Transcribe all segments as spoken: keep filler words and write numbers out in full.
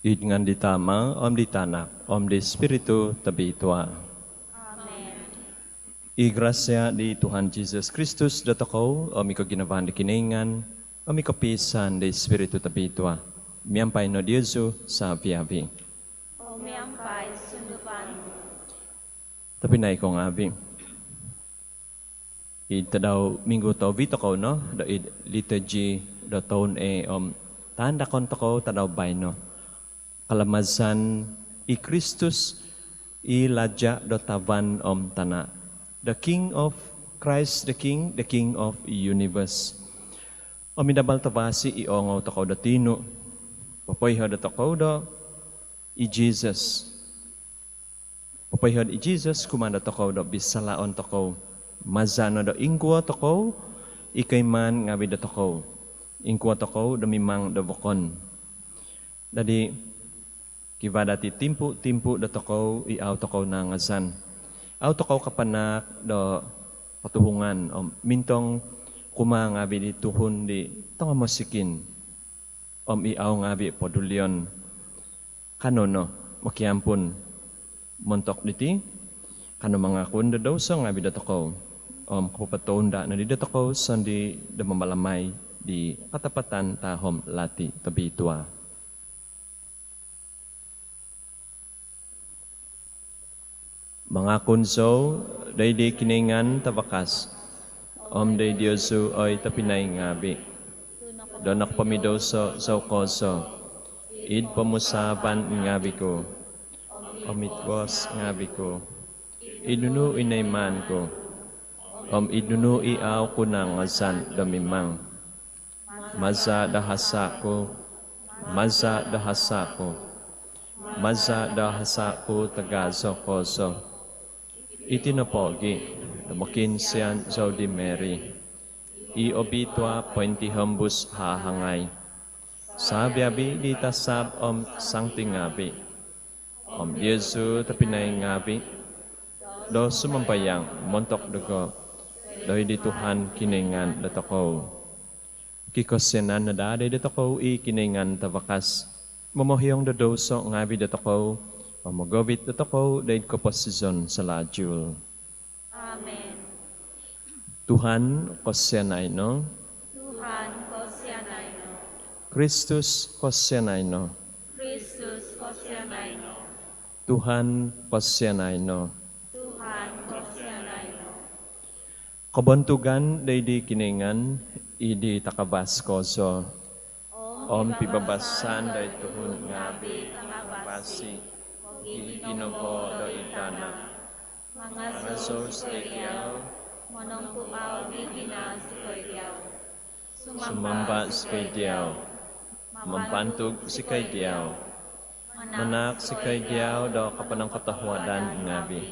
Id ngaan di Tama, om di Tanak, om di Spiritu Tobitua. Amen. I grasia di Tuhan Jesus Kristus dotokou, om i koginavaan di Kinoingan, om i kopiisaan di Spiritu Tobitua, miampai no diozu savi-avi. Om miampai sunduvan nu. Tobpinai ko ngaavi, id tadau minggu tohuvi tokou no do id liturgi do toun A, om taandakon tokou tadau baino kalamazan i Kristus, i Laja do tavan om tana. The King of, Christ the King, the King of universe. Om id abal tavasi i oongou tokou do tinu, popoiho dotokou do i Jesus. Popoiho do i Jesus kumaa dotokou do bisalaon tokou maza no do ingkuo tokou i koimaan ngaavi dotokou, ingkuo tokou do mimang do vokon. Dadi, kivaa dati timpu-timpu dotokou i au tokou naangazan. Au tokou kapanaak do kotuhungan om mintong kumaa ngaavi di tuhun di tongo mosikin om i au ngaavi podulion. Kanou no mokiampun montok diti, kanou mangakun do douso ngaavi dotokou, om kopopotounda nodi dotokou sondii do mamalamai di katapatan tahom lati tobitua. Mangakun zou doid di Kinoingan Tavakas, om doid diozu oi tobpinai ngaavi, do nokopomidouso zou kozo id pomusaavan ngaavi ku, om id boos ngaavi ku, id nunu i noimaan ku, om id nunu i au ku naangazan do mimang. Maza do hasa ku, maza do hasa ku, maza do hasa ku tagazo kozo. Iti nopogi do mokiinsian zou di Mary i obitua pointihombus hahangai, savi-avi di tasab om santi ngaavi, om diozu tobpinai ngaavi, do sumambayang montok dogo doid di Tuhan Kinoingan dotokou. Kikosianan no daa doid dotokou i Kinoingan Tavakas, momohiong do douso ngaavi dotokou, om mogovit dotokou doid koposizon salajul. Amen. Tuhan, kosianai no. Tuhan, kosianai no. Kristus, kosianai no. Kristus, kosianai no. Tuhan, kosianai no. Tuhan, kosianai no. Kobontugan doid di Kinoingan id di takavas kozo, om pibabasan doid tuhun ngaavi takavasi, i ginavo doid tana. Mangazou zikoi diau, monongkuau di hina zikoi diau. Sumamba zikoi diau, mambantug zikoi diau, manaak zikoi diau do kapanangkotohuadan ngaavi.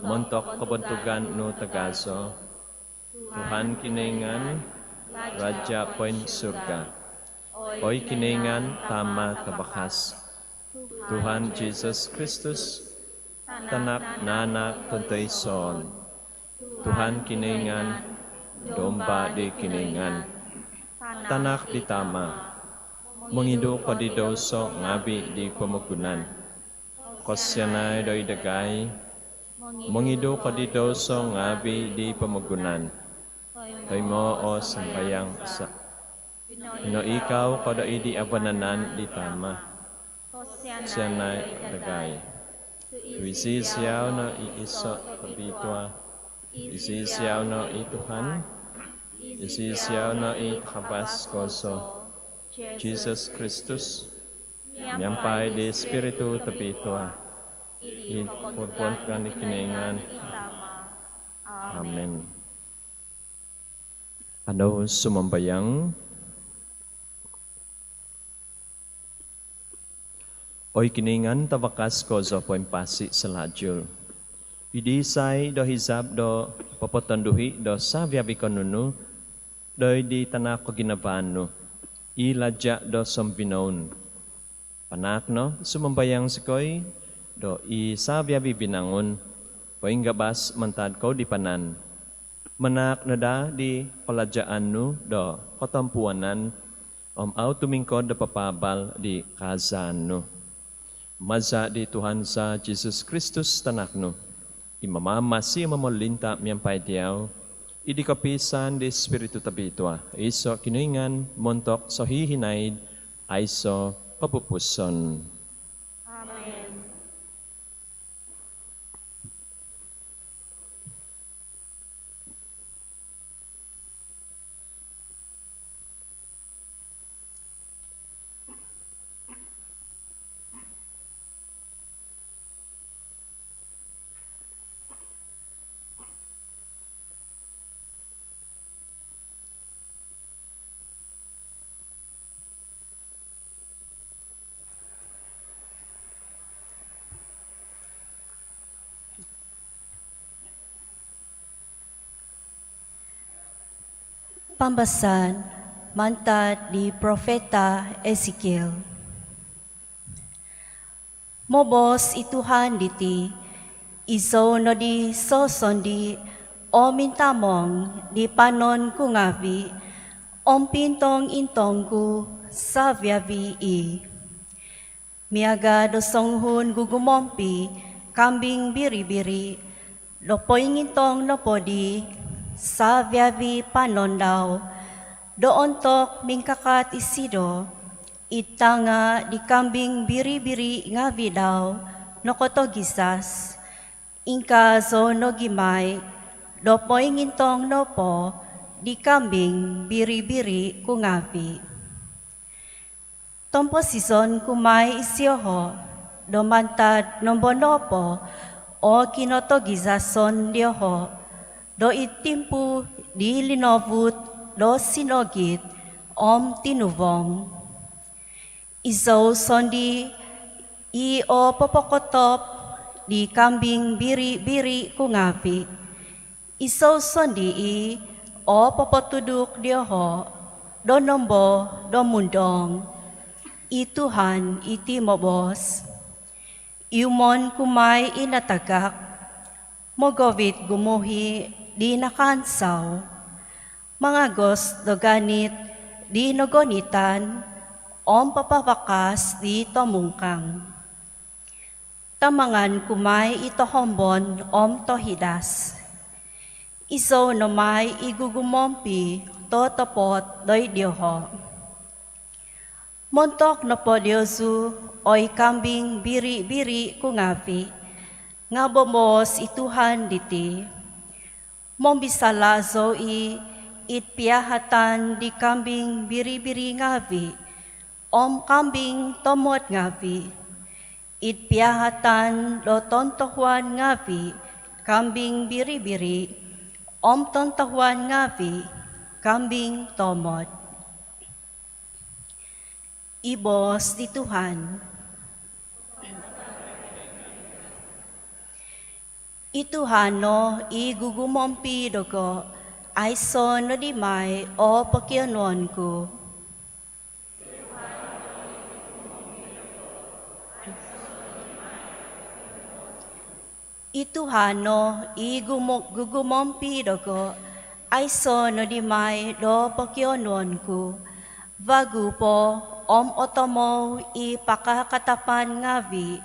Montok kobontugan nu tagazo, Tuhan Kinoingan, Raja poinsurga, oi Kinoingan Tama Tavakas. Tuhan Jesus Kristus, Tanak nanak tontoison. Tuhan Kinoingan, Domba di Kinoingan, Tanak di Tama. Mongidu ko di douso ngaavi di pomogunan, kosianai doid dagai. Mongidu ko di douso ngaavi di pomogunan, toimoo o sambayang za. Pinoikau ko doid di vanan di Tama. Kosianai dagai. Tu iziau no i iso tobitua. Iziau no i Tuhan. Iziau no i takavas kozo, Jesus Kristus, miampai di Spiritu Tobitua, id kobontugan di Kinoingan. Amen. Kanou sumambayang. Oi Kinoingan Tavakas kozo poimpasi salajul, id disai do hizab do popotonduhi do savi-avi ko nunu doid di Tanak koginavaan nu, i Laja do sombinoun. Panaak no, sumambayang zikoi, do i savi-avi vinangun poinggabas mantad koudipanan, manaak no daa di kalajaan nu do kotompuanan om au tumingkod do papaabal di kaazaan nu. Maza' di Tuhan za Jesus Kristus Tanak nu, i mamamasi om momolinta' miampai diau, id kopiisaan di Spiritu Tobitua, iso' Kinoingan montok sohihinaid aiso' kopupuson. Amen. Pambasaan mantad di Profeta Ezekiel. Moboos i Tuhan diti, izou nodi sosondii' o mintamong di panon ku ngaavi' om piintong-intong ku savi-avi' i'. Miaga' do songuhun gugumompi' kambing biri-biri, do poingintong nopo di savi-avi' panon dau, do ontok mingkakat isido id tanga' di kambing biri-biri ngaavi' dau nokotogizas, ingkaa zou nogi' mai do poingintong nopo di kambing biri-biri ku ngaavi'. Tomposizon ku mai isioho' do mantad nombo nopo o kinotogizason dioho' do id timpu di linovut do sinogit om tinuvong. Izou sondii' i o popokotop di kambing biri-biri ku ngaavi'. Izou sondii' i o popotuduk dioho' do nombo do mundong, i Tuhan iti moboos. Iumon ku mai i natagak, mogovit gumuhi' di nakaansau, mangagos do ganit di nogonitan om papavakas di tomungkang. Tamangan ku mai i tohombon om tohidas. Izou no mai i gugumompi' totopot doid dioho'. Montok nopo diozu, oi kambing biri-biri ku ngaavi', nga' boboos i Tuhan diti, mombisala' zou i' id piahatan di kambing biri-biri ngaavi' om kambing tomod ngaavi', id piahatan do tontohuan ngaavi' kambing biri-biri om tontohuan ngaavi' kambing tomod. I boos di Tuhan. I Tuhan no i gugumompi' dogo', aiso' nodi mai o pokionuon ku. I Tuhan no i gumu-, gugumompi' dogo', aiso' nodi mai do pokionuon ku. Vagu po om otomou i pakakatapan ngaavi'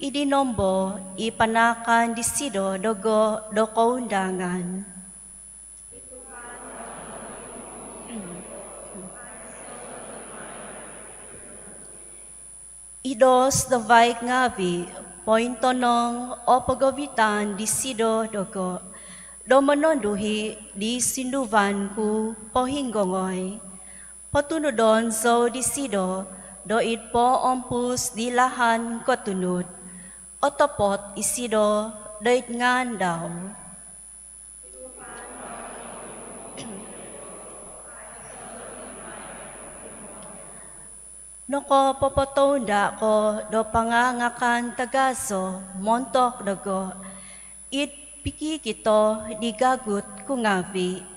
id di nombo i panaakan disido dogo' do koundangan. I doos do vaig ngaavi' pointonong o pogovitan disido dogo' do mononduhi' di sinduvan ku pohinggongoi. Potunudon zou disido do id poompus di lahan kotunud, otopot isido do id ngaan dau. Nokopopotounda' ko do pangangakan tagazo montok dogo', id pikikito di gagut ku ngaavi'.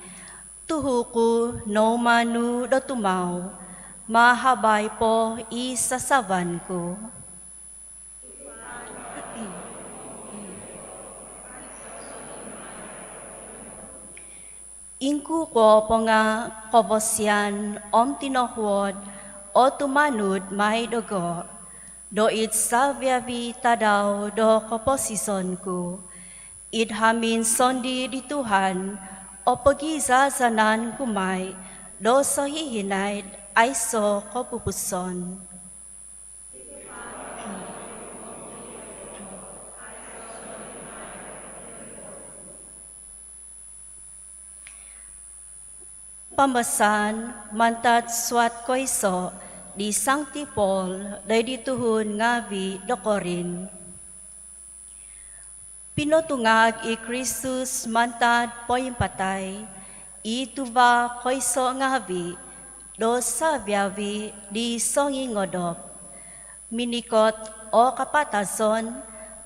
Tuhu' ku noumanu do tumau, mahabai po i sasavan ku. Ingkukuo po nga' kovosian om tinohuod o tumanud mai dogo' do id savi-avi' tadau do koposizon ku, id hamin sondii' di Tuhan o pogizazanan ku mai do sohihinaid aiso' kopupuson. Pambasaan mantad suat koiso' di Sangti Paul doid di tuhun ngaavi' do Korin. Pinotungag i Kristus mantad poimpatai, i tuva' koiso' ngaavi' do savi-avi' di songingodop. Minikot o kapatazon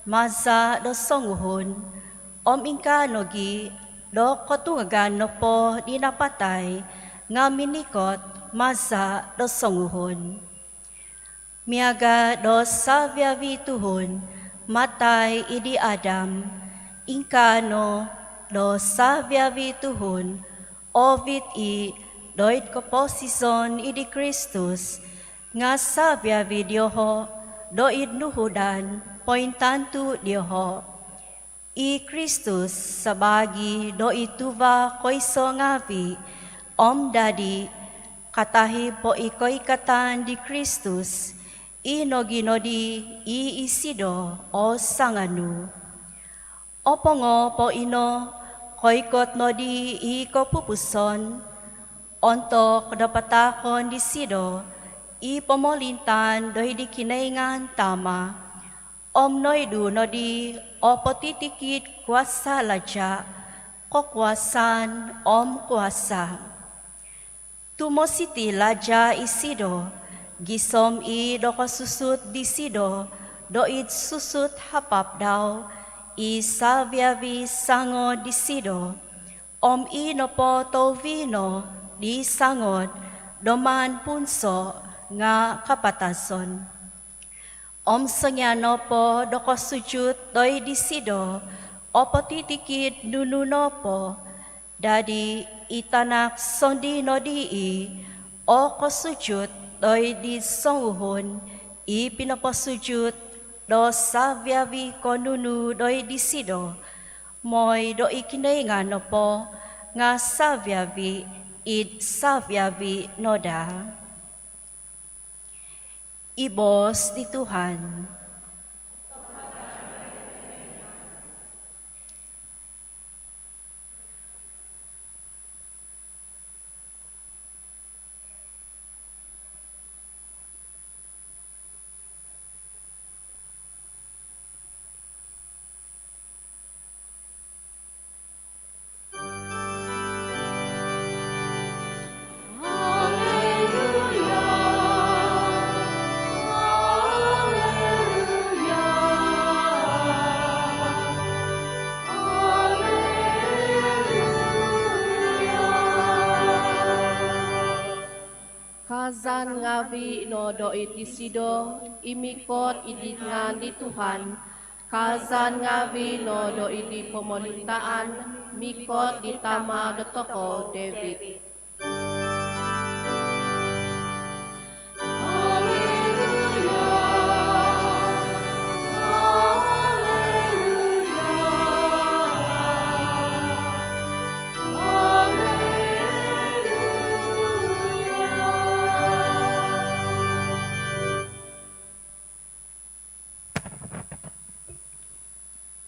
maza' do songuhun, om ingkaa nogi' do kotungagan nopo di napatai nga' minikot maza' do songuhun. Miaga' do savi-avi' tuhun matai id di Adam, ingkaa no do savi-avi' tuhun oovit i' doid koposizon id di Kristus, nga' savi-avi' dioho' doid nuhudan pointantu' dioho'. I Kristus sabaagi do i tuva' koiso' ngaavi', om dadi katahib po i koikatan di Kristus, i nogi nodi i isido o sanganu. Opongo po ino, koikot nodi i kopupuson, ontok do pataakon disido i pomolintaan doid di Kinoingan Tama', om noidu nodi o potitikid kuasa laja', kokuasaan om kuasa. Tu' mositi laja' isido, gisom i' do kosusut disido doid susut hapap dau i savi-avi' sangod disido, om i nopo touvi no di sangod do maan punso' nga' kapatazon. Om songian nopo do kosujut doid disido o potitikid nunu nopo, dadi i Tanak sondii' nodi i' o kosujut doid di songuhun i pinoposujut do savi-avi' ko' nunu doid disido, moi do i Kinoingan nopo nga' savi-avi' id savi-avi' no daa. I boos di Tuhan. Kaazan ngaavi' no doid disido i mikot id di ngaan di Tuhan, kaazan ngaavi' no doid di pomolintaan mikot di tama' do tokou David.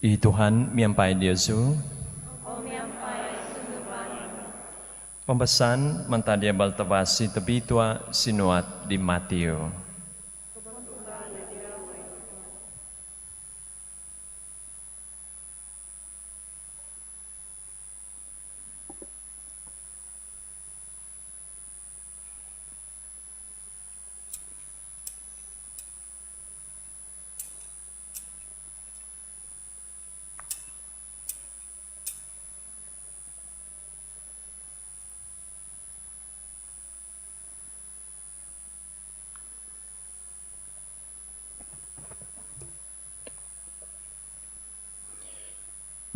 I Tuhan miampai diozu. Pambasaan mantad di Abal Tavasi Tobitua sinuat di Matiu.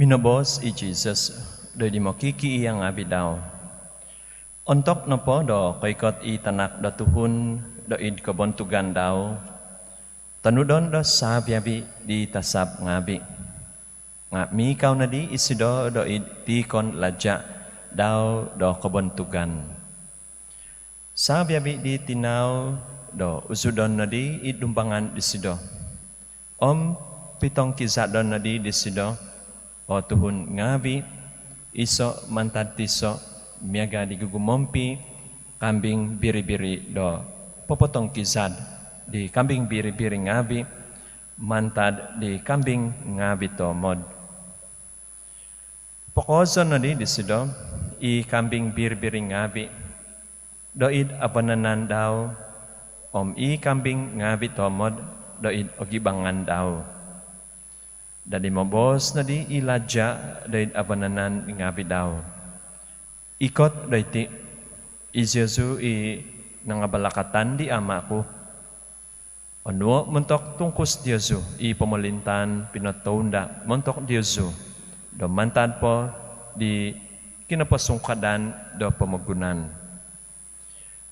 Minoboos i Jisus doid di mokikiia' ngaavi' dau, "Ontok nopo do koikot i Tanak do Tuhun do id kobontugan dau, tonudon do savi-avi di tasab ngaavi. Nga mikau nodi isido do id tiikon laja dau do kobontugan. Savi-avi di tinau do uzudon nodi id dumbangan disido. Om pitongkizadon nodi disido o tuhun ngaavi, iso mantad tiso, miaga di gugumompi kambing biri-biri do popotongkizad di kambing biri-biri ngaavi mantad di kambing ngaavi toomod. Pokoozon nodi disido i kambing biri-biri ngaavi do id avananan dau, om i kambing ngaavi toomod do id ogibangan dau. Dadi moboos nodi i laja do id avananan ngaavi dau, "Ikot doiti, iziozu i nangabalakatan di Ama ku. Onuo montok tungkus diozu i pomolintaan pinotounda montok diozu do mantad po di kinoposungkadan do pomogunan.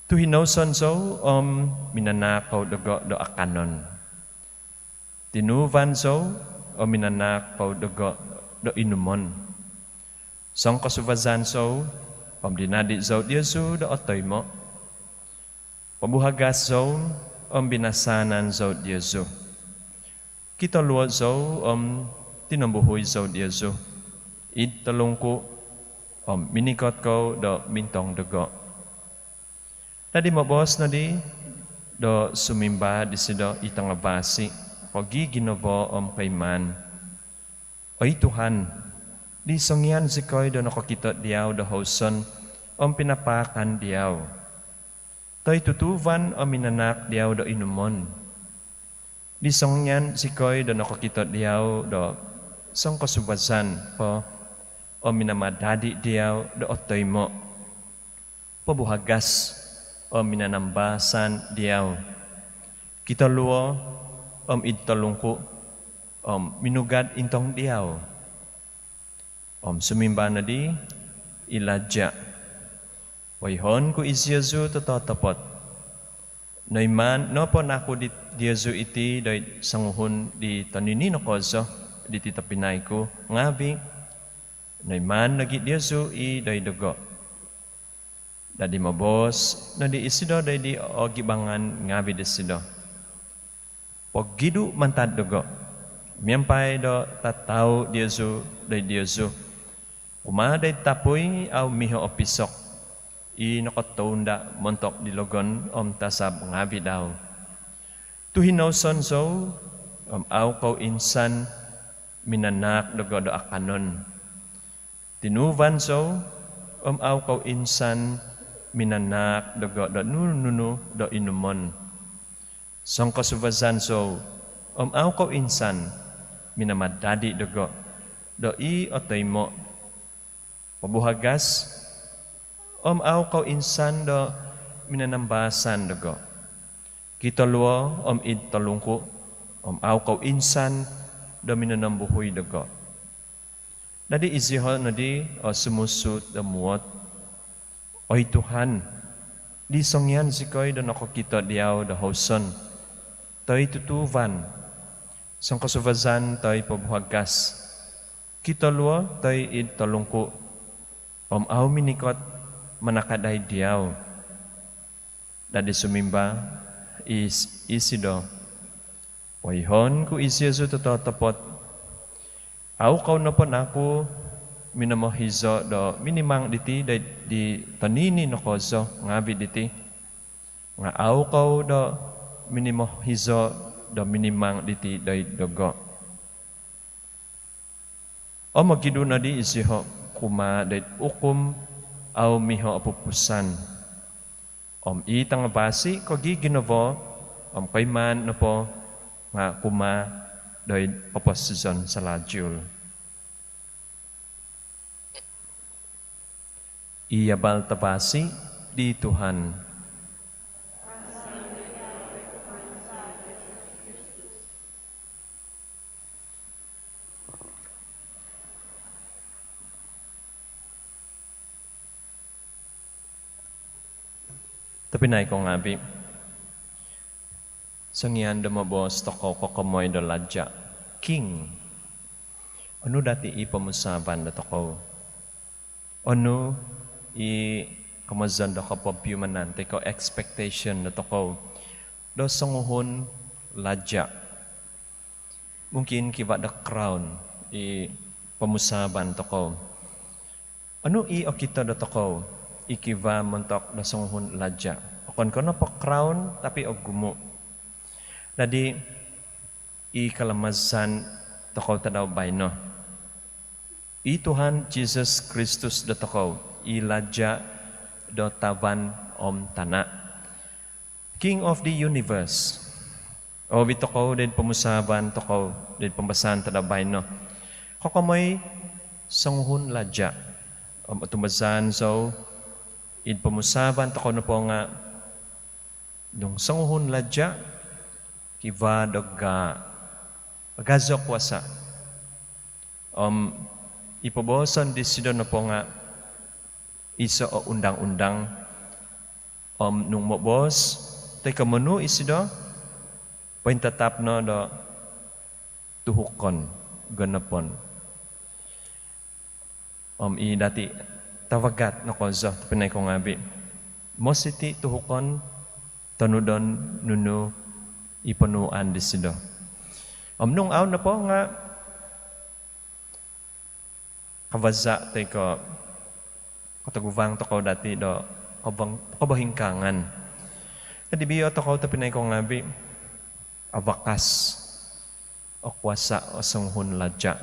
Tu' hinouson zou om minanaak kou dogo do akanon. Tinuuvan zou om minanaak kou dogo do inumon. Songkosuvazan zou om dinadi zou diozu do otoimo. Pobuhagas zou om binasaanan zou diozu. Kitoluo zou om tinombuhui zou diozu id tolungku om minikot kou do mintong dogo." Dadi moboos nodi do sumimba disido i tangavasi kogiginavo om koimaan, "Oi Tuhan, di songian zikoi do nokokito diau do houson om pinapaakan diau. Toi tutuuvan om minanaak diau do inumon. Di songian zikoi do nokokito diau do songkosuvazan ko om minamadadi diau do otoimo. Pobuhagas om minanambaasan diau. Kitoluo om id tolungku om minugad intong diau." Om sumimba nodi i laja, "Poihoon ku iziozu tototopot, noimaan nopo naku di diozu iti doid songuhun di tonini nokozo diti tobpinai ku ngaavi, noimaan nogi diozu i doid dogo." Dadi moboos nodi isido doid di ogibangan ngaavi disido, "Pogidu mantad dogo, miampai do tatau diozu doid diozu, kumaa doid tapui au miho o pisok i nokotounda montok di logon om tasab ngaavi dau. Tu' hinouson zou om au kou insan minanaak dogo do akanon. Tinuuvan zou om au kou insan minanaak dogo do nunu-nunu do inumon. Songkosuvazan zou om au kou insan minamadadi dogo do i otoimo. Pobuhagas om au kou insan do minanambaasan dogo. Kitoluo om id tolungku om au kou insan do minonombuhui dogo." Dadi iziho nodi o sumuut do muot, "Oi Tuhan, di songian zikoi do nokokito diau do houson, toi tutuuvan, songkosuvazan toi pobuhagas, kitoluo toi id tolungku om au minikot manakadai diau?" Dadi sumimba is-, isido, "Poihoon ku iziozu tototopot, au kou nopo naku minomohizo do minimang diti doid di tonini nokozo ngaavi diti, nga au kou do minimohizo do minimang diti doid dogo." Om mogidu nodi iziho kumaa doid ukum au miho opupusan. Om i tangavasi kogiginavo om koimaan nopo nga kumaa doid koposizon salalu. I abal tavasi di Tuhan. Tobpinai ko ngaavi, Songian do moboos tokou kokomoi do laja', King, onu dati' i pomusaavan dotokou? Onu i komozon do kopopiumanan toi ko' expectation dotokou do songuhun laja'? Mungkin kivaa do crown i pomusaavan tokou. Onu i okito dotokou i kivaa montok do songuhun laja'? Okon ko' nopo crown, tapi ogumu'. Dadi' i kalamazan tokou tadau baino, i Tuhan Jesus Kristus dotokou, i laja' do tavan om tana', King of the universe. Oovit tokou doid pomusaavan tokou doid pambasaan tadau baino, kokomoi songuhun laja'. Om otumbazaan zou id pomusaavan tokou nopo nga' nung songuhun laja' kivaa do gaa', agazo kuasa'. Om i pobooson disido nopo nga' iso' o undang-undang. Om nung moboos toi ko' monuu' isido, pointatap no do tuhukon, gonopon. Om i dati' tavagat no kozo, tobpinai kou ngaavi', mositi' tuhukon, tonudon nunu i ponuuan disido. Om nung au' nopo nga' kavaza' toi ko' kotoguvang tokou dati' do kobong-, kobohingkaangan. Dadi' biyo tokou, tobpinai kou ngaavi', avakas o kuasa' o songuhun laja'.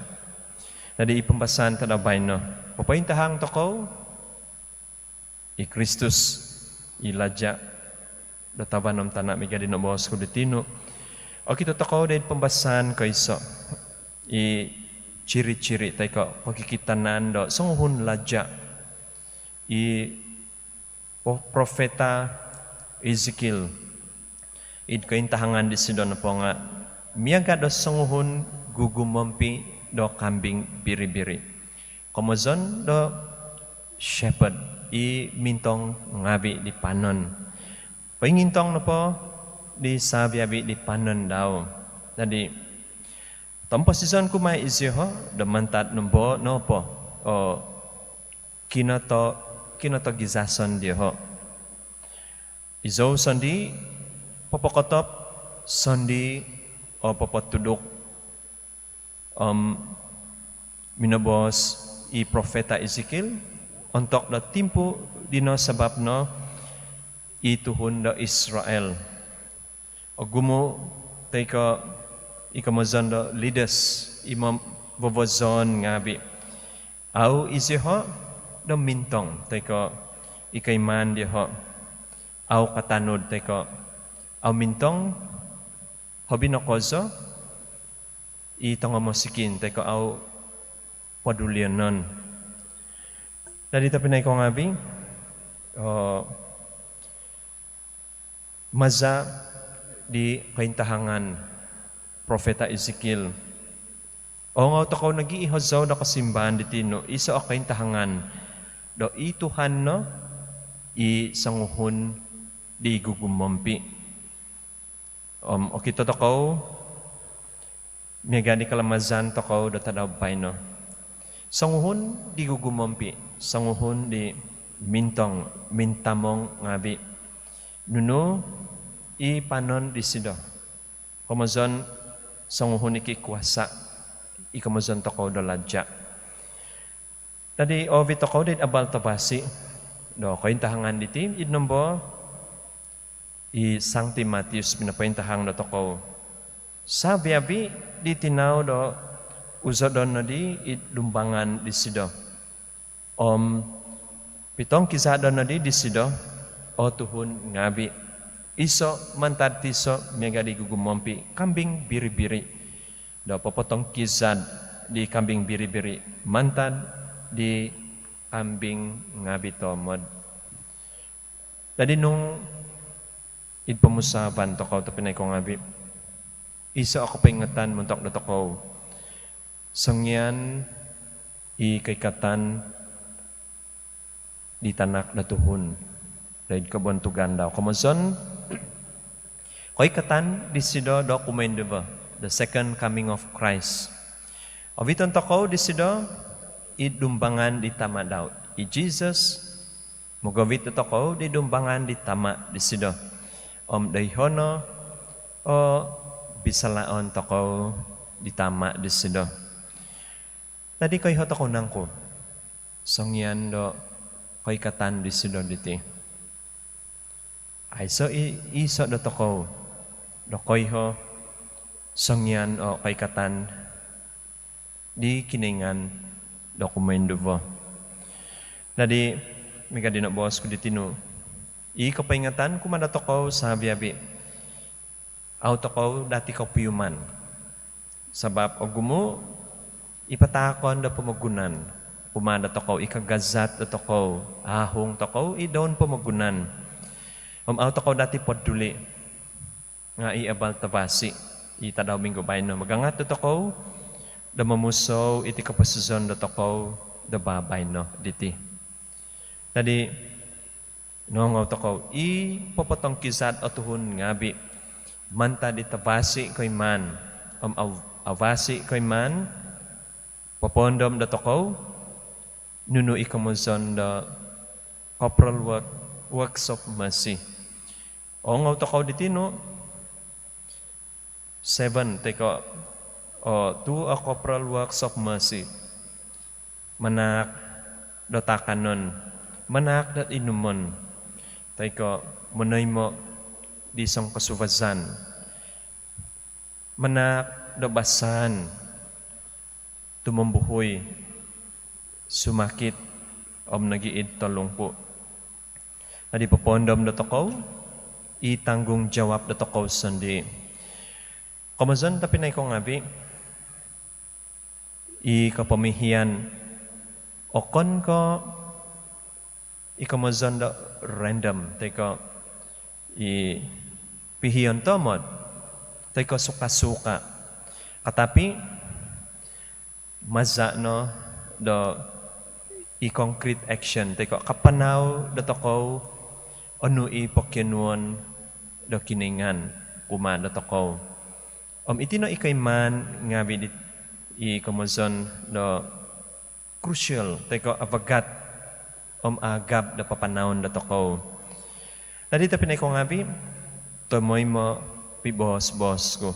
Dadi' i pambasaan tadau baino, popointahang tokou i Kristus, i laja' do tavan om tana', miaga di noboos ku diti nu. Okito tokou doid pambasaan koiso' i ciri-ciri toi ko' kokikitanan do songuhun laja', i po-, profeta Ezekiel. Id kointahangan disido nopo nga' miaga' do songuhun gugumompi' do kambing biri-biri. Komozon do shepherd, i mintong ngaavi' di panon. Poingintong nopo di savi-avi' di panon dau. Dadi' tomposizon ku mai iziho' do mantad nombo nopo o kinoto-, kinotogizason dioho'. Izou sondii' popokotop sondii' o popotuduk. Om minoboos i profeta Ezekiel ontok do timpu dino sabap no i tuhun do Israel. Ogumu' toi ko' i komozon do leaders, i mom-, vovozoon ngaavi'. Au' iziho' do mintong toi ko' i koimaan dioho' au' katanud toi ko' au' mintong, hobi no kozo i tongomosikin toi ko' au' podulionon. Dadi' tobpinai kou ngaavi', o, maza' di kointahangan profeta Ezekiel, ongou tokou nogi' i hozou do kosimbaan diti nu, iso' o kointahangan do i Tuhan no i songuhun di gugumompi'. Om okito tokou miaga' di kalamazan tokou do tadau baino, songuhun di gugumompi', songuhun di mintong, mintamong ngaavi'. Nunu i panon disido? Komozon songuhun i kikuasa', i komozon tokou do laja'. Dadi' oovit tokou doid abal tavasi' do kointahangan diti, id nombo i Sangti Matius pinopointahang dotokou, savi-avi' di tinau do uzodon nodi id dumbangan disido om pitongkizadon nodi disido o tuhun ngaavi', iso' mantad tiso' miaga' di gugumompi' kambing biri-biri do popotongkizad di kambing biri-biri mantad di kambing ngaavi' toomod. Dadi' nung id pomusaavan tokou, tobpinai kou ngaavi', iso' o kopoingotan montok dotokou songian i koikatan di Tanak do Tuhun doid kobontugan dau. Komozon, koikatan disido do kumoinduvo, the second coming of Christ. Oviton tokou disido id dumbangan di Tama dau, i Jesus. Mogovit tokou di dumbangan di Tama disido, om doiho no o bisalaon tokou di Tama disido. Dadi koiho tokou nangku songian do koikatan disido diti? Aiso i-, iso dotokou do koiho songian o koikatan di Kinoingan do kumoinduvo. Dadi, miaga di noboos ku di tinu, i kopoingatan kumaa dotokou sabi-abi, au tokou dati kopiuman. Sabab ogumu i pataakon do pomogunan kumaa dotokou, i kagazat dotokou, ahung tokou id doun pomogunan. Om au tokou dati poduli nga i abal tavasi i tadau minggu baino magangat dotokou do momusou iti koposizon dotokou do babaino diti. Dadi, nongou tokou i popotongkizad o tuhun ngabi mantad di tavasi koimaan om av-, avasi koimaan, popoondom dotokou nunu i komozon do corporal work, works of mercy. Ongou tokou di tinu, seven toi ko, o, two o corporal works of mercy. Manaak do taakanon, manaak do inumon, toi ko monoimo di songkosuvazan, manaak do basaan, tumombuhui, sumakit, om nogi id tolungku. Dadi popoondom dotokou i tanggungjawab dotokou sondii. Komozon tobpinai ko ngabi, i kopomihian okon ko i komozon do random, toi ko i pihion tomod, toi ko suka-suka. Katapi, maza no do i concrete action, toi ko kapanau dotokou onu i pokionuon do Kinoingan kumaa dotokou. Om iti no i koimaan ngabi di, i komozon do crucial, toi ko avagat om aagab do papanaun dotokou. Dadi tobpinai ko ngabi, tomoimo piboos-boos ku.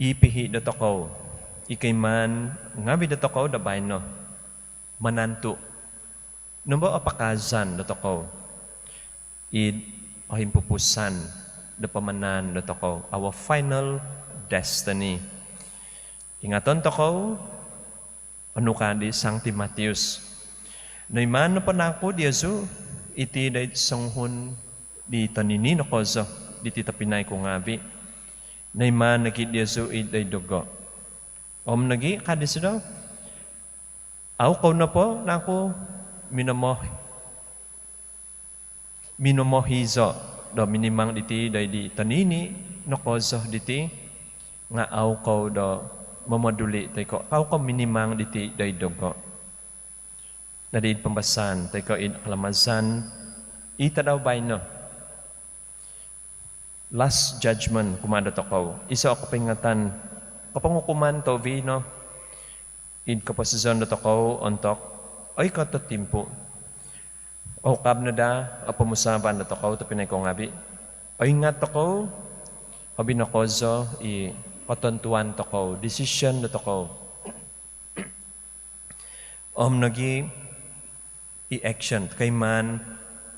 I pihi dotokou, i koimaan ngabi dotokou do baino, manantu nombo o pakaazan dotokou id ohimpupusan do pamanaan dotokou, our final destiny. Ingaton tokou onu ka di Sangti Matius. Noimaan nopo nangku diozu iti doid songuhun di tonini nokozo diti tobpinai ku ngabi? Noimaan nogi diozu i doid dogo. Om nogi ka disido, au kou nopo nangku minomoh-, minomohizo do minimang diti doid di tonini nokozo diti, nga au kou do momoduli toi ko au kou minimang diti doid dogo? Dadi id pambasaan toi ko id kalamazan i tadau baino, Last Judgment kumaa dotokou, iso o kopoingatan, kopongukuman tohuvi no id koposizon dotokou ontok oikot o timpu. Oukab no daa o pomusaavan dotokou tobpinai ko ngabi, oingat tokou hobi nokozo i kotontuan tokou, decision dotokou. Om nogi i action, koimaan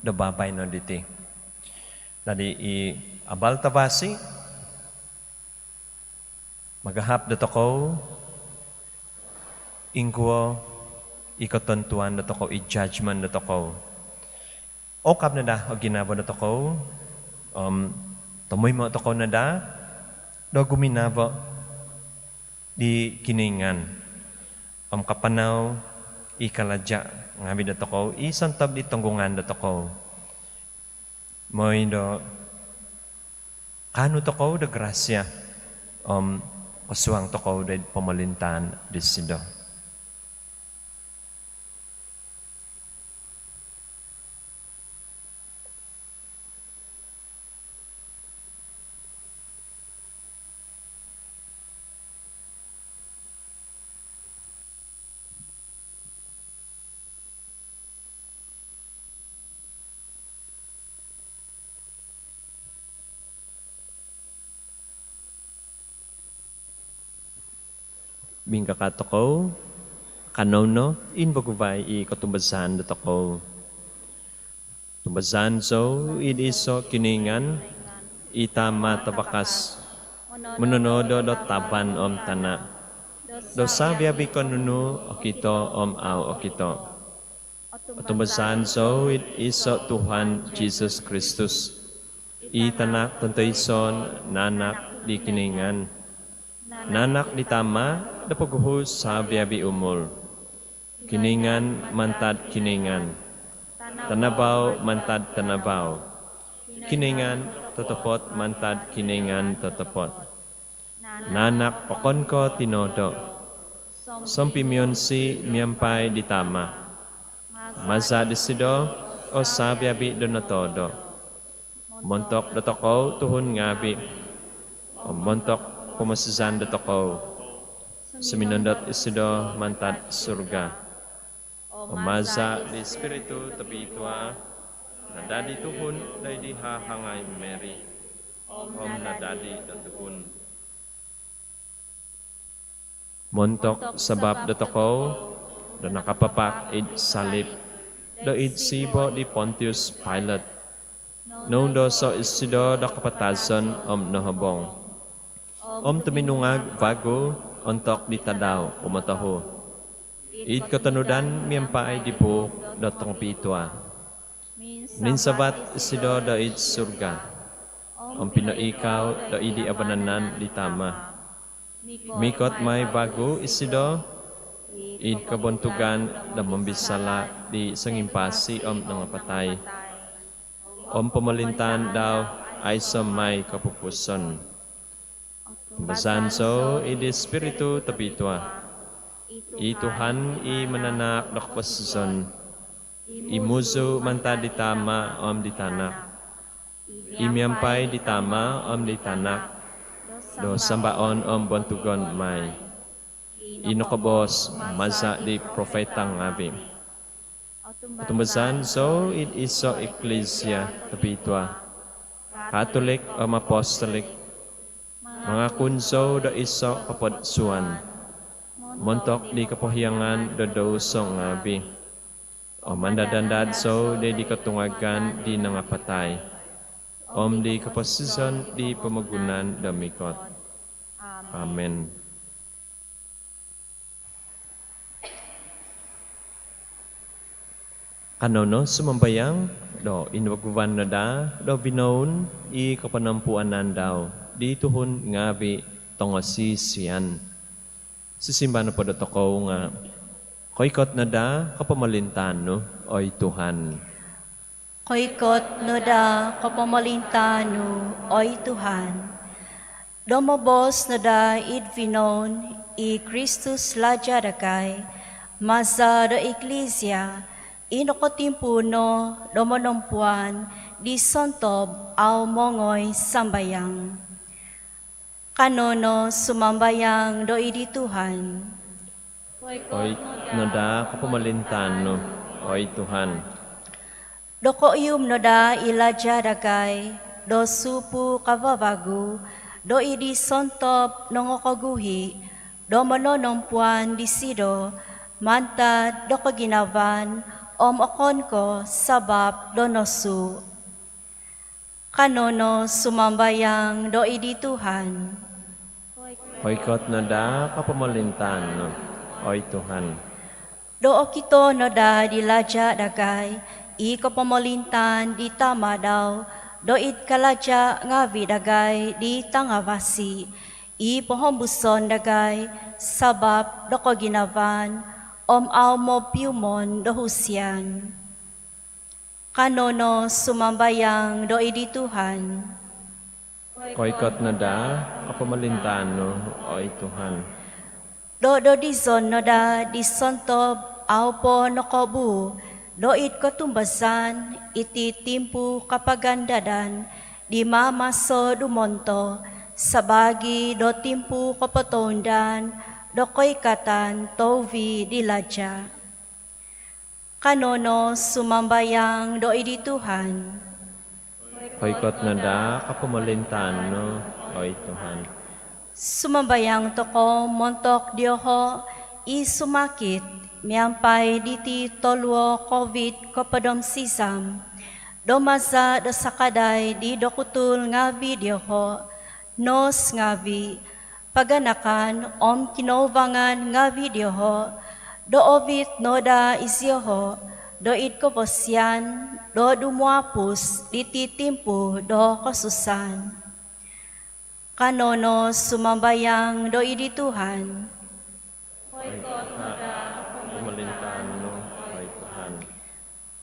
do babaino diti. Dadi i abal tavasi magahap dotokou ingkuo i kotontuan dotokou, i judgment dotokou. Oukab no daa o ginavo dotokou, om tomoimo tokou no daa do guminavo di Kinoingan om kapanau i kalaja ngavi dotokou i sontob di tonggungan dotokou. Moi do kaanu tokou do grasia om kosuang tokou do id pomolintaan disido. Mingkakat tokou, kanou no invaguai i kotumbazaan dotokou. Tumbazaan zou id iso' Kinoingan, i Tama' tavakas, mononodo' do tavan om tana', do savi-avi' ko' nunu okito om au' okito. Otumbazaan zou id iso' Tuhan Jisus Kristus, i Tanak tontoison naanak di Kinoingan, naanak di Tama' do poguhu' savi-avi' umul. Kinoingan mantad Kinoingan, tanavau mantad tanavau, Kinoingan totopot mantad Kinoingan totopot. Naanak okon ko' tinoodo', sompimionsi' miampai di Tama'. Maza' disido o savi-avi' do notoodo'. Montok dotokou tuhun ngaavi' om montok pomosizan dotokou, suminondot isido mantad surga. Om maza' di Ispiritu Tobitua, nadadi tuhun doid di hahangai Mary, om nadadi do tuhun. Montok sabap dotokou do nakapapak id salip doid siibo' di Pontius Pilate, noundoso' isido do kapatazon om nohobong, om tuminungag vagu ontok di tadau kumotohu, id kotonudan miampai di buuk do tongobitua. Minsavat isido doid surga, om pinoikau doid di vanan di Tama'. Mikot mai vagu isido id kobontugan do mombisala' di songimpasi om nangapatai, om pomolintaan dau aiso' mai kopupuson. Tumbazaan zou id Ispiritu Tobitua, i Tuhan i mananahak do koposizon, i muzu' mantad di Tama' om di Tanak, i miampai di Tama' om di Tanak do sambaon om bontugon mai, i nokoboos maza' di profita ngaavi'. Otumbazaan zou id iso' iklisia tobitua, katolik om apostolik. Mangakun zou do iso' kopodsuan montok di kopohiangan do douso ngaavi', om mandad-andad zou di kotungagan di nangapatai, om di koposizon di pomogunan do mikot. Amin. Kanou no sumambayang do invaguan no daa do vinoun i koponompuanan dau di tuhun ngaavi' tongosisian. Sisimbar nopo dotokou nga', koikot no daa kopomolintaan nu, oi Tuhan. Koikot no daa kopomolintaan nu, oi Tuhan. Do moboos no daa id vinoun i Kristus Laja' dagai, maza' do iklisia i nokotimpu no do monompuan di sontob au mongoi sambayang. Kanou no sumambayang doid di Tuhan. Koikot no daa kopomolintaan nu, oi Tuhan. Do koiyum no daa i Laja' dagai do supu kavavagu doid di sontob nongokoguhi do mononompuan disido mantad do koginavaan om okon ko' sabap do nosuu'. Kanou no sumambayang doid di Tuhan. Koikot no daa kopomolintaan nu, oi Tuhan. Do okito no daa di Laja' dagai i kopomolintaan di Tama' dau doid kalaja' ngaavi' dagai di tangavasi, i pohombuson dagai sabap do koginavaan om au mopiumon do husian. Kanou no sumambayang doid di Tuhan. Koikot no daa kopomolintaan nu, oi Tuhan. Do dodizon no daa di sontob au po nokobuu doid kotumbazaan iti timpu kapagandadan di maamaso dumonto sabaagi do timpu kopotoundan do koikatan touvi di Laja'. Kanou no sumambayang doid di Tuhan. Koikot no daa kopomolintaan nu, oi Tuhan. Sumambayang tokou montok dioho' i sumakit miampai diti toluo' Covid kopod om sizam. Do maza' do sakadai di dokutul ngavi' dioho', nos ngavi', paganakan om kinouvangan ngavi' dioho', do ovit no daa izioho' do id koposizon do dumuapus diti timpu do kosusaan. Kanou no sumambayang do id di Tuhan. Oi Tuhan, pomolintaan nu, oi Tuhan.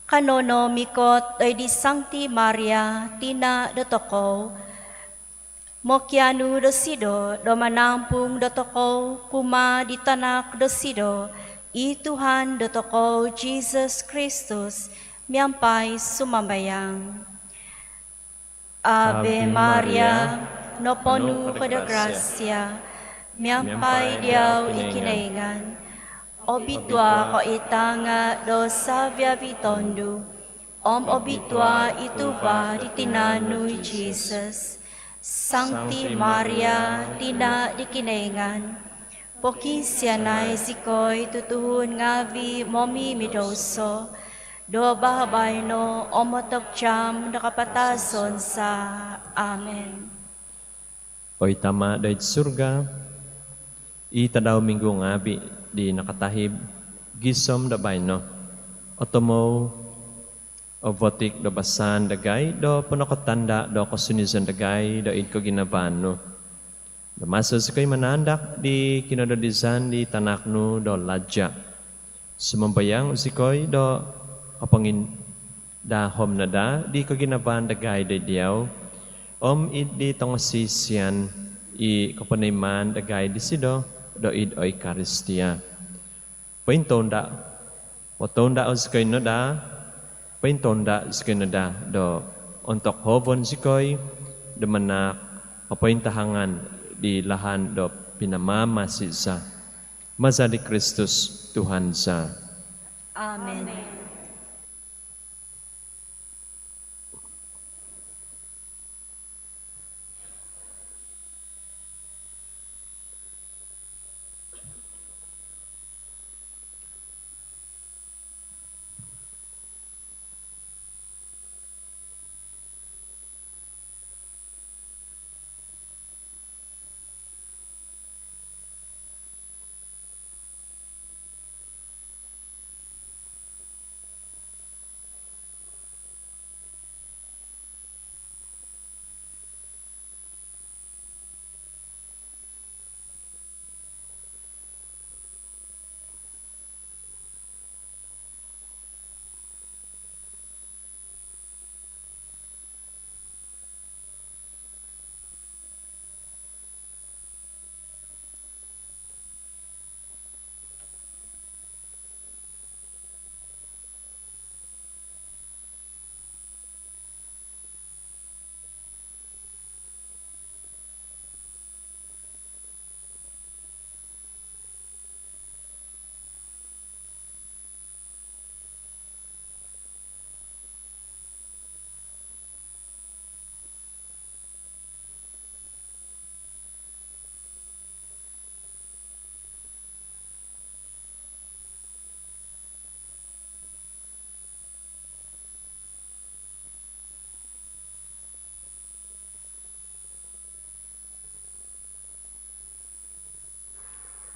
Kanou no mikot do id di Sangti Maria, tina' dotokou, mokianu dosido do manampung dotokou kumaa di tanak dosido, i Tuhan dotokou Jisus Kristus, miampai sumambayang. Ave Maria, noponu ko do grasia, miampai diau i Kinoingan. Obitua ko id tanga' do savi-avi' tondu', om obitua i tuva' di tinan nu i Jisus. Sangti Maria, tina' di Kinoingan, pokiinsianai zikoi tutuhun ngavi' momimidouso, do babaino om ontok jaam do kapatazon za. Amin. Oi Tama' do id surga, i tadau minggu ngavi' di nakatahib gisom do baino, otomou o votik do basaan dagai do ponokotanda' do kosunizon dagai do id koginavaan nu. Do maso zikoi manaandak di kinododizan di tanak nu do laja', sumambayang zikoi do kopongindahom no daa di koginavaan dagai do id diau, om id di tongosisian i koponoimaan dagai disido do id Oikaristia. Pointounda', potounda' zikoi no daa, pointounda' zikoi no daa do ontok hoovon zikoi do manaak o pointahangan di lahan do pinamamasi za. Maza di Kristus Tuhan za. Amin.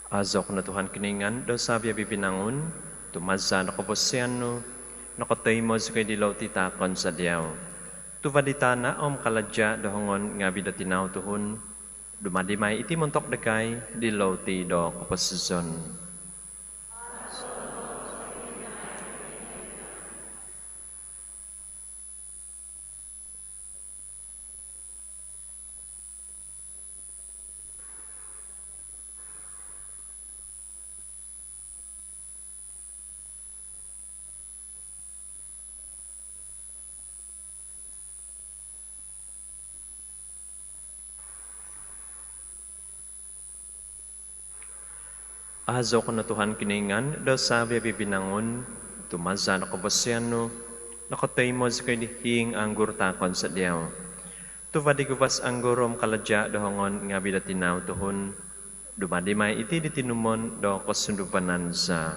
Aazou ko no Tuhan Kinoingan do savi-avi' vinangun, tu maza' do koposizon nu nokotoimo zikoi di louti taakon za diau. Tuva' di tana' om kalaja' do hongon ngavi' do tinau tuhun, dumadi mai iti montok dagai di louti do koposizon. Aazou ko no Tuhan Kinoingan do savi-avi' vinangun, tu maza' do koposizon nu nokotoimo zikoi di hiing anggur taakon za diau. Tu Tuva di guvas anggur om kalaja do hongon ngavi do tinau tuhun, dumadi mai iti di tinumon do kosunduvanan za.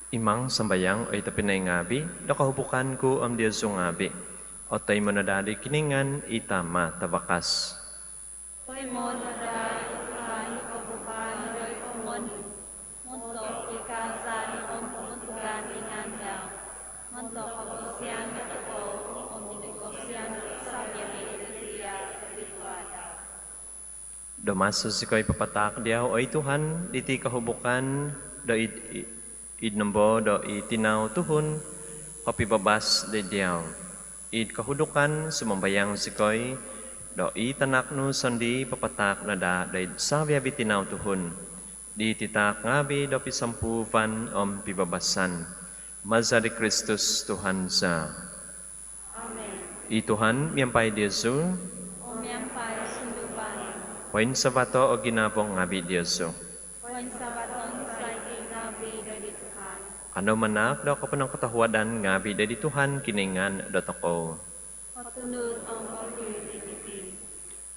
Imang sambayang, oi tobpinai ngavi, do kohubukan ku om diozu ngavi otoimo no daa di Kinoingan i Tama Tavakas. Otoimo no daa di Tuhan i kohubukan doid hongon nu, montok di kaazaan om kobontugan di ngaan dau, montok kavasian dotokou om di kavasian do savi-avi do Dia Tobitua. Do maso zikoi papataak diau, oi Tuhan, diti kohubukan do id, id nombo do i tinau tuhun kopibabas doid diau. Id kohudukan sumambayang zikoi do i Tanak nu sondii papataak no daa doid savi-avi tinau tuhun di titaak ngavi do pisompuuvan om pibabasan. Maza di Kristus Tuhan za. Amen. I Tuhan miampai diozu. Om miampai sunduvan nu. Poinsavato o ginavo ngavi diozu. Poinsavaton za i ngavi doid Tuhan. Kanou manaak do koponongkotohuadan ngavi doid Tuhan Kinoingan dotokou. Kotunud om otuhid iti.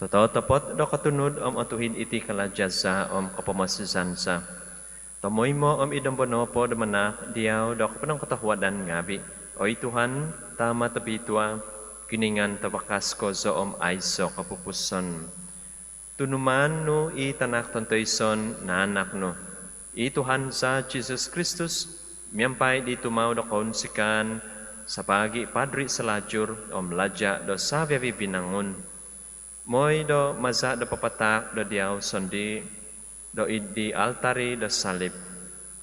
Tototopot do kotunud om otuhid iti kalaja za om kopomosizan za. Tomoimo om id nombo nopo do manaak diau do koponongkotohuadan ngavi, oi Tuhan, Tama Tobitua, Kinoingan Tavakas kozo om aiso kopupusan. Tunumaan nu i Tanak tontoiso naanak nu, i Tuhan za Jisus Kristus, miampai di tumau do kounsikaan sabaagi padri salajur om laja do savi-avi vinangun. Moi do maza do papataak do diau sondii do id di altari do salib,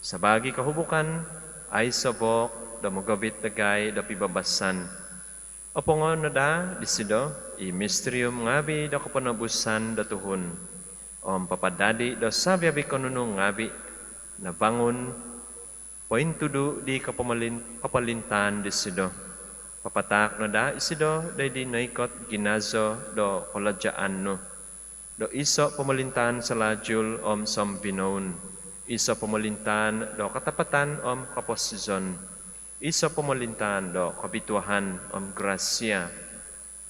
sabaagi kohubukan aiso book do mogovit dagai do pibabasan, opongo no daa disido i misterium ngavi do koponobusan do tuhun om papadadi do savi-avi konunu ngavi nabangun pointudu di kopomolin-, kopolintaan disido. Papataak no daa isido doid di noikot ginazo do kolajaan nu, do iso pomolintaan salajul om sombinoun, iso pomolintaan do katapatan om koposizon, iso pomolintaan do kobituaan om grasia,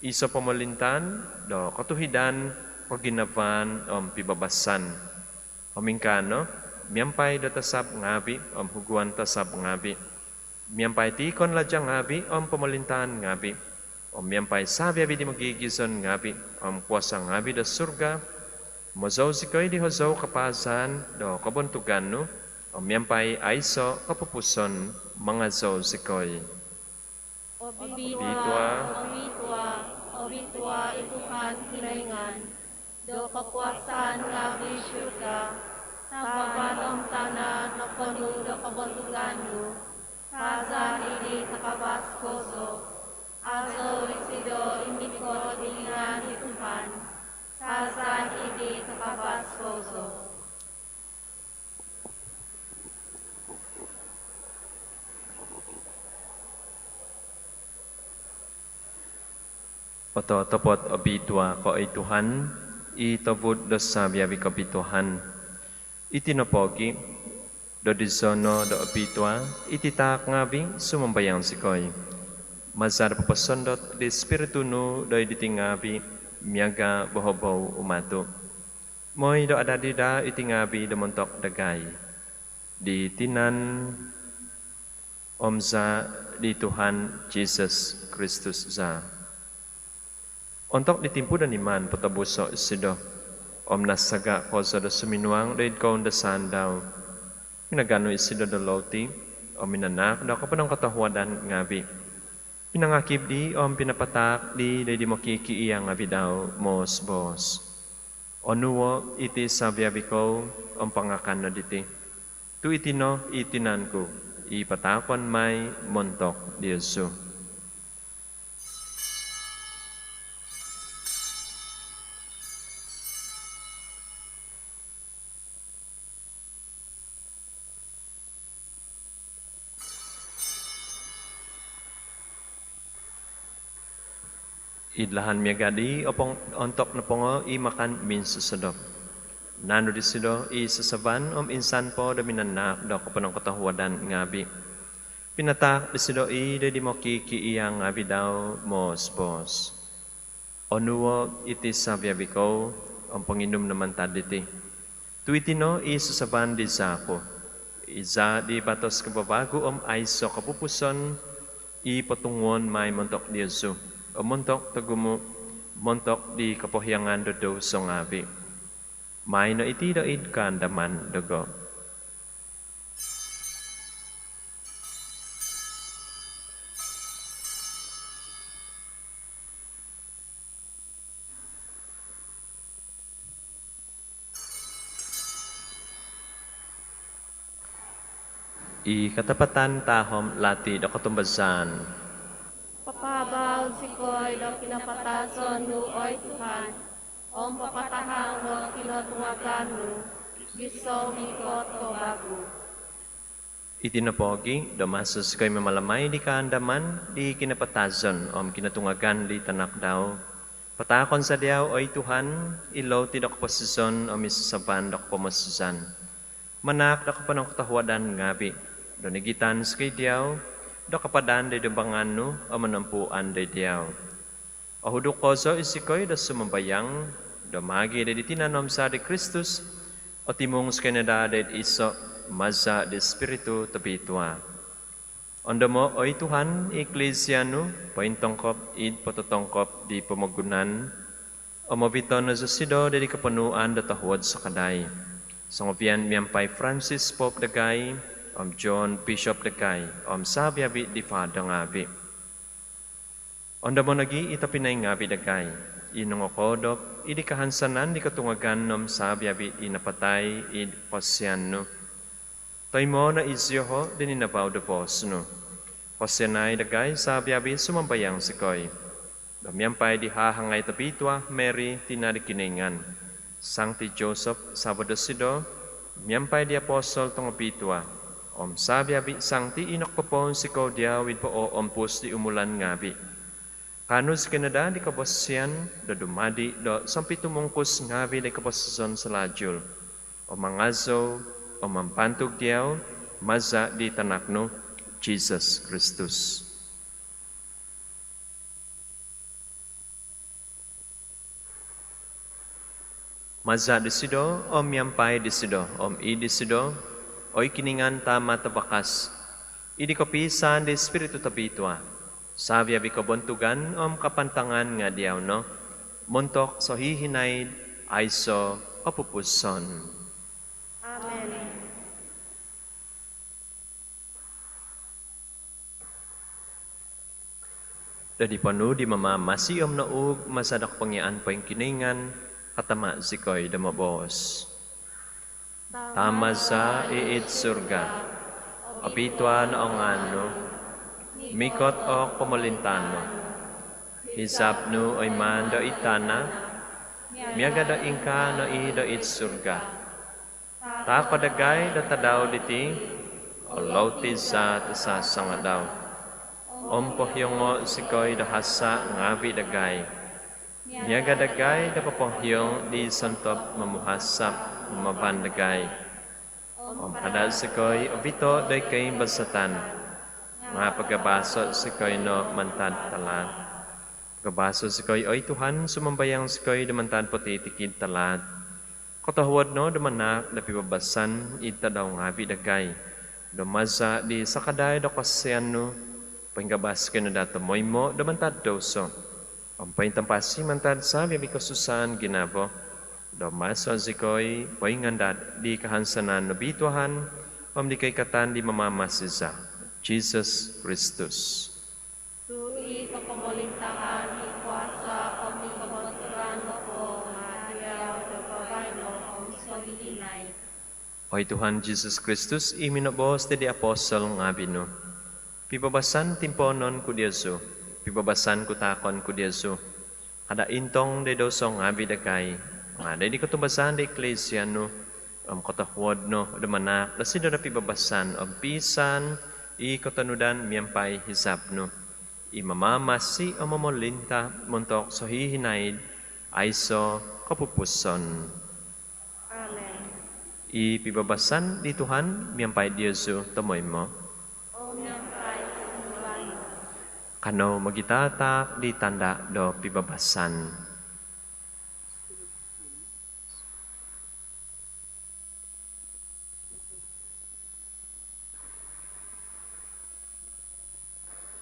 iso pomolintaan do kotuhidan, koginavaan om pibabasan. Om ingkaa no, miampai do tasab ngavi om huguan tasab ngavi, miampai tiikon laja ngavi om pomolintaan ngavi, om miampai savi-avi di mogigizon ngavi om kuasa ngavi do surga, mozou zikoi di hozou kapaazan do kobontugan nu, om miampai aiso kopupusan mangazou zikoi. Obitua, obitua, obitua, Tuhan Kinoingan do kokuasaan ngaavi'. Surga tavan om tana' noponu' do kobontugan nu. Kaazan id di takavas kozo. Aazou isido i mikot id ngaan di Tuhan. Kaazan id di takavas kozo. Ototopot obitua ko oi Tuhan, i tovud do savi-avi' kobituaan. Iti nopogi' do dizono do obitua iti taak ngaavi', sumambayang zikoi, maza' do poposondot di Spiritu nu do id iti ngaavi' miaga' bohobou umatu', moi do adadi daa iti ngaavi' do montok dagai di tinan om zaa' di Tuhan Jisus Kristus za. Ontok di timpu do niman potobuso' isido om nasaga' kozo do suminuang do id koundasaan dau, minaganu isido do louti om minanaak do koponongkotohuadan ngaavi', pinangakib di om pinapataak di do id di mokikiia' ngaavi' dau, moos-boos: Onuo' iti savi-avi' kou om pangakan no diti, tu' iti no i tinan ku i pataakon mai montok diozu. Id lahan miaga' di, opong-, ontok nopongo i makan minsosodop, naanu disido i sasaban om insan po do minanaak do koponongkotohuadan ngaavi', pinataak disido i do id di mokikiia' ngaavi' dau, moos-boos: Onuo' iti savi-avi' kou om ponginum no mantad diti, tu' iti no i sasaban di zaa' ku, i zaa' di batos kavavagu om aiso' kopupuson, i potunguon mai montok diozu om montok togumu', montok di kopohiangan do douso ngaavi'. Maai no iti do id kaandaman dogo. I katapatan tahom lati do kotumbazaan. Papaabal zikoi do kinapatazon nu, oi Tuhan, om papatahang do kinotungagan nu gisom ikot ko vagu. Iti nopogi' do maso zikoi mamalamai di kaandaman di kinapatazon om kinotungagan di Tanak dau, pataakon za diau, oi Tuhan, i louti do koposizon om i sasaban do kopomosizan, manaak do koponongkotohuadan ngaavi' do nigitan zikoi diau do kapadan do id dumbangan nu om monompuan do id diau. Ohuduk kozo i zikoi do sumambayang do maagi' do id tinan om zaa' di Kristus, otimung zikoi no daa do id iso' maza' di Spiritu Tobitua. Ondomo', oi Tuhan, i Iklisia nu pointongkop id pototongkop di pomogunan om oviton no zosido do id koponuan do tohuod sakadai, songovian miampai Francis Pope dagai om John Bishop dagai om savi-avi' di Father ngaavi'. Ondomo' nogi' i tobpinai ngaavi' dagai i nongokoodop id kahansanan di kotungagan om savi-avi' i napatai id kosianan nu. Toimo' no i zioho' di ninavau do boos nu. Kosianai dagai savi-avi', sumambayang zikoi, do miampai di hahangai tobitua Mary, tina' di Kinoingan, Sangti Joseph savo' dosido, miampai di apostol tongobitua om savi-avi' sangti i nokopopounsikou diau id pooompus di umulan ngaavi', kaanu zikoi no daa di kobosian do dumadi' do sompitumungkus ngaavi' di koposizon salalu om mangazou om mambantug diau maza' di Tanak nu Jisus Kristus. Maza' disido om miampai disido om id disido, oi Kinoingan Tama' tavakas, id kopiisaan di Spiritu Tobitua, savi-avi' kobontugan om kapantangan nga' diau no, montok sohihinaid aiso' kopupuson. Amen. Dadi ponuu di Mamamasi om nouug maza do kopongiaan poingkinoingan, katama zikoi do moboos: Tama za i id surga, obitua no o ngaan nu, mikot o kopomolintaan nu, hizab nu oimaan do id tana, miaga do ingkaa no i do id surga. Taako dagai do tadau diti o louti za do sasangadau. Om pohiongo zikoi do hasa ngaavi dagai, miaga dagai do popohiong di sontob momuhasa mamavan dagai. Om kada zikoi ovito doid koimbazatan, nga pagabaso zikoi no mantad talaat. Pagabaso zikoi, oi Tuhan, sumambayang zikoi, do mantad potitikid talaat. Kotohuod no do manaak do pibabasan id tadau ngaavi dagai, do maza di sakadai do kosianan nu, poingabas zikoi no daa tomoimo do mantad douso, om pointampasi mantad saviavi kosusaan ginavo, do maso zikoi poingandad di kahansanan nobitua om di koikatan di Mamamasi za, Jesus Kristus. Tu i kopomolintaan, i kuasa om i kobontugan nopo nga diau do baino om sohihinaid. Oi Tuhan Jesus Kristus, i minoboos di apostol ngaavi nu: Pibabasan timpoonon ku diozu, pibabasan ku taakon ku diozu. Kada intong doid douso ngaavi dagai, nga doid kotumbazaan di Eklesia nu, om kotohuod no do manaak dosido do pibabasan om piisaan i kotonudan miampai hizab nu, i mamamasi om momolinta montok sohihinaid aiso kopupuson. Amen. I pibabasan di Tuhan miampai diozu tomoimo. Om miampai sunduvan nu. Kanou mogitataak di tanda do pibabasan.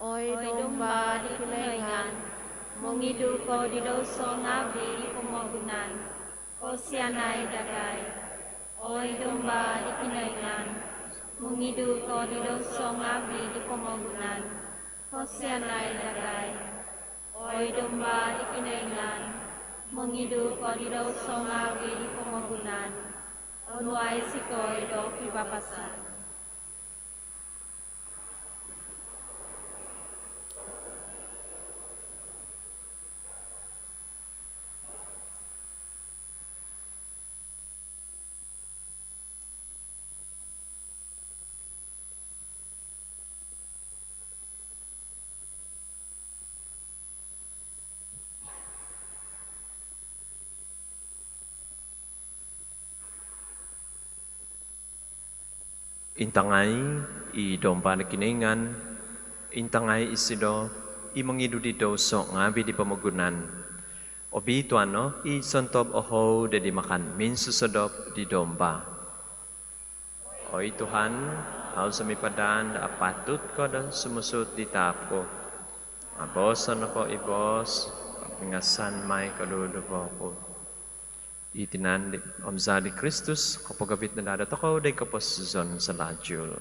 Oi Domba di Kinoingan, mongidu ko di douso ngaavi di pomogunan, kosianai dagai. Oi Domba di Kinoingan, mongidu ko di douso ngaavi di pomogunan, kosianai dagai. Oi Domba di Kinoingan, mongidu ko di douso ngaavi di pomogunan, onuai zikoi do pibabasan. Intangai i Domba di Kinoingan, intangai isido i mongidu di douso ngaavi di pomogunan. Obitua no i sontob ohou do dimakan minsosodop di Domba. Oi Tuhan, au zou sumipadan do apatut ko do sumusuhut di taap ku, nga boos no nopo i boos, om ingasan mai koduduvo ku. I tinan di, om zaa di Kristus, kopogovit no daa dotokou doid koposizon salajul.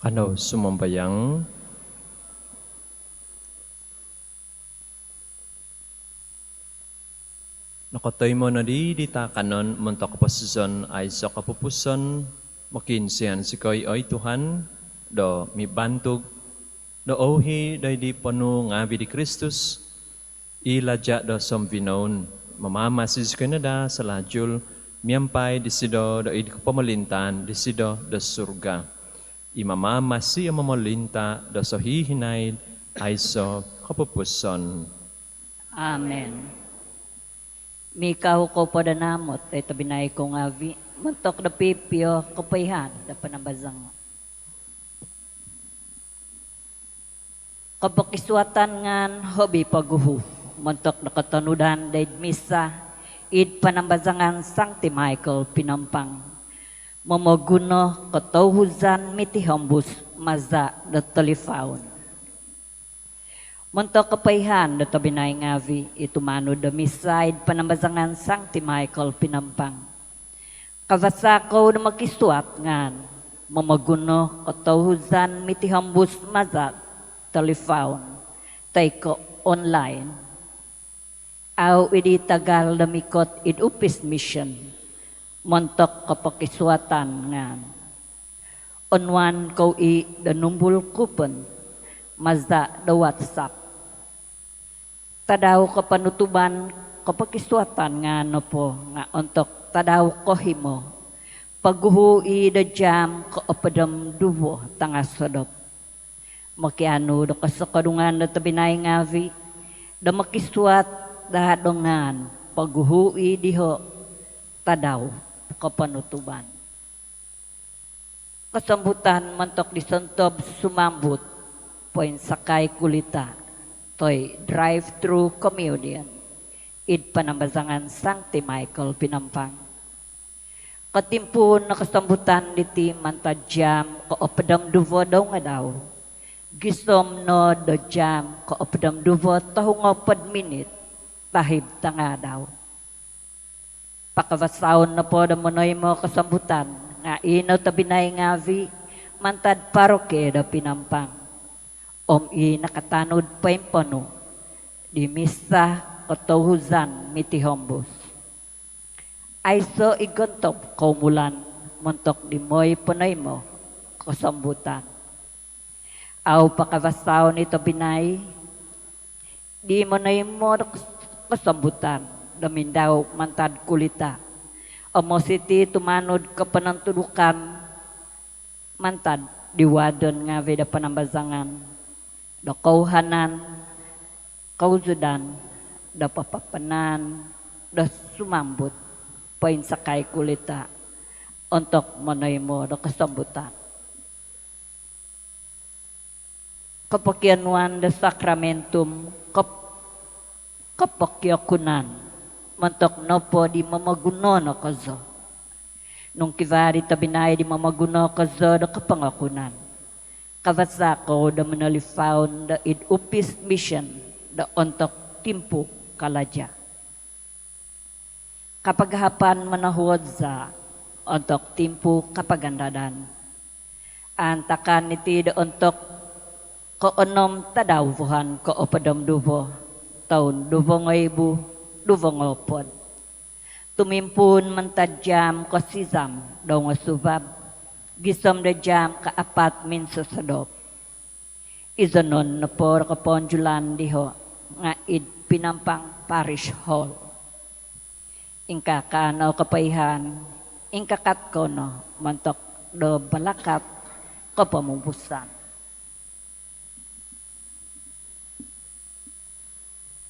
Kanou sumambayang. Nokotoimo nodi di taakanon montok koposizon aiso kopupuson, mokiinsian zikoi, oi Tuhan, do mibantug do ouhi doid di ponuu ngaavi di Kristus, i Laja do sombinoun, mamamasi zikoi no daa salajul miampai disido doid kopomolintaan disido do surga. I mamamasi om momolinta do sohihinaid aiso kopupuson. Amen. Mikau kou po do naamot, oi tobpinai kou ngaavi, montok do pipio kopoihaan do panambazangan. Kopokisuatan ngaan hobi poguhu montok do kotonudan doid misa id Panambazangan Sangti Michael Pinampang, momoguno kotouhuzan mitihombus maza do talifaun. Montok kopoihaan do tobpinai ngaavi i tumanud do misa id Panambazangan Sangti Michael Pinampang, kavasa kou do mokisuat ngaan momoguno kotouhuzan mitihombus maza talifaun toi ko online. Au idi tagal do mikot id upis mision montok kopokisuatan ngaan. Onuan kou i do numbul kupon maza do WhatsApp. Tadau koponutuban kopokisuatan nga nopo nga ontok tadau kohimo, poguhu i do jam koopod om duvo tanga sodop. Mokianu do kosokodungan do tobpinai ngavi do mokisuat daa do ngaan poguhu i diho tadau koponutuban. Kosombutan montok di sontob sumambut poinsakai kulita toi drive-through communion id Panambazangan Sangti Michael Pinampang. Kotimpuun no kosombutan diti mantad jam koopod om duvo doungadau gisom no do jam koopod om duvo tohu ngoopod minit tahib tangaadau. Pakavasaon nopo do monoimo kosombutan nga i no tobpinai ngavi mantad paroki do Pinampang om i nakatanud poimponu di misa kotouhuzan mitihombus. Aiso i gontob koumulan montok di moi ponoimo kosombutan. Au pakavasaon i tobpinai di monoimo do kos- kosombutan do mindau mantad kulita om mositi tumanud koponontudukan mantad di wadon ngavi do panambazangan do kouhanan, kouzudan do papapanaan do sumambut poinsakai kulita ontok monoimo do kosombutan. Kopokionuan do sakramentum kop- kopokiokunan montok nopo di momoguno no kozo. Nung kivaa di tobpinai di momoguno kozo do kopongokunan, kavasa kou do monolifaun do id upis mision do ontok timpu kalaja. Kapagahapan monohuod za ontok timpu kapagandadan. Aantakan iti do ontok koonom tadau vuhan koopod om duvo toun duvo ngoibu duvo ngoopod. Tumimpuun mantad jam kosizam doungosuvab gisom do jam kaapat minsosodop. Izonon nopo do kopoonjulan diho nga id Pinampang Parish Hall. Ingkaa no kopoihaan, ingkakat kou no montok do balakat kopomumbusan.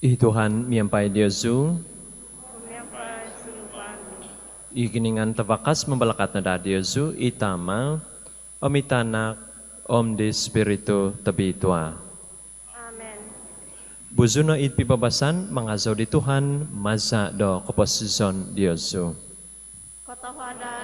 I Tuhan miampai diozu. I Kinoingan Tavakas mambalakat no daa diozu, i Tama, om i Tanak, om di Spiritu Tobitua. Amen. Buzu no id pibabasan, mangazou di Tuhan maza do koposizon diozu. Kotohuadan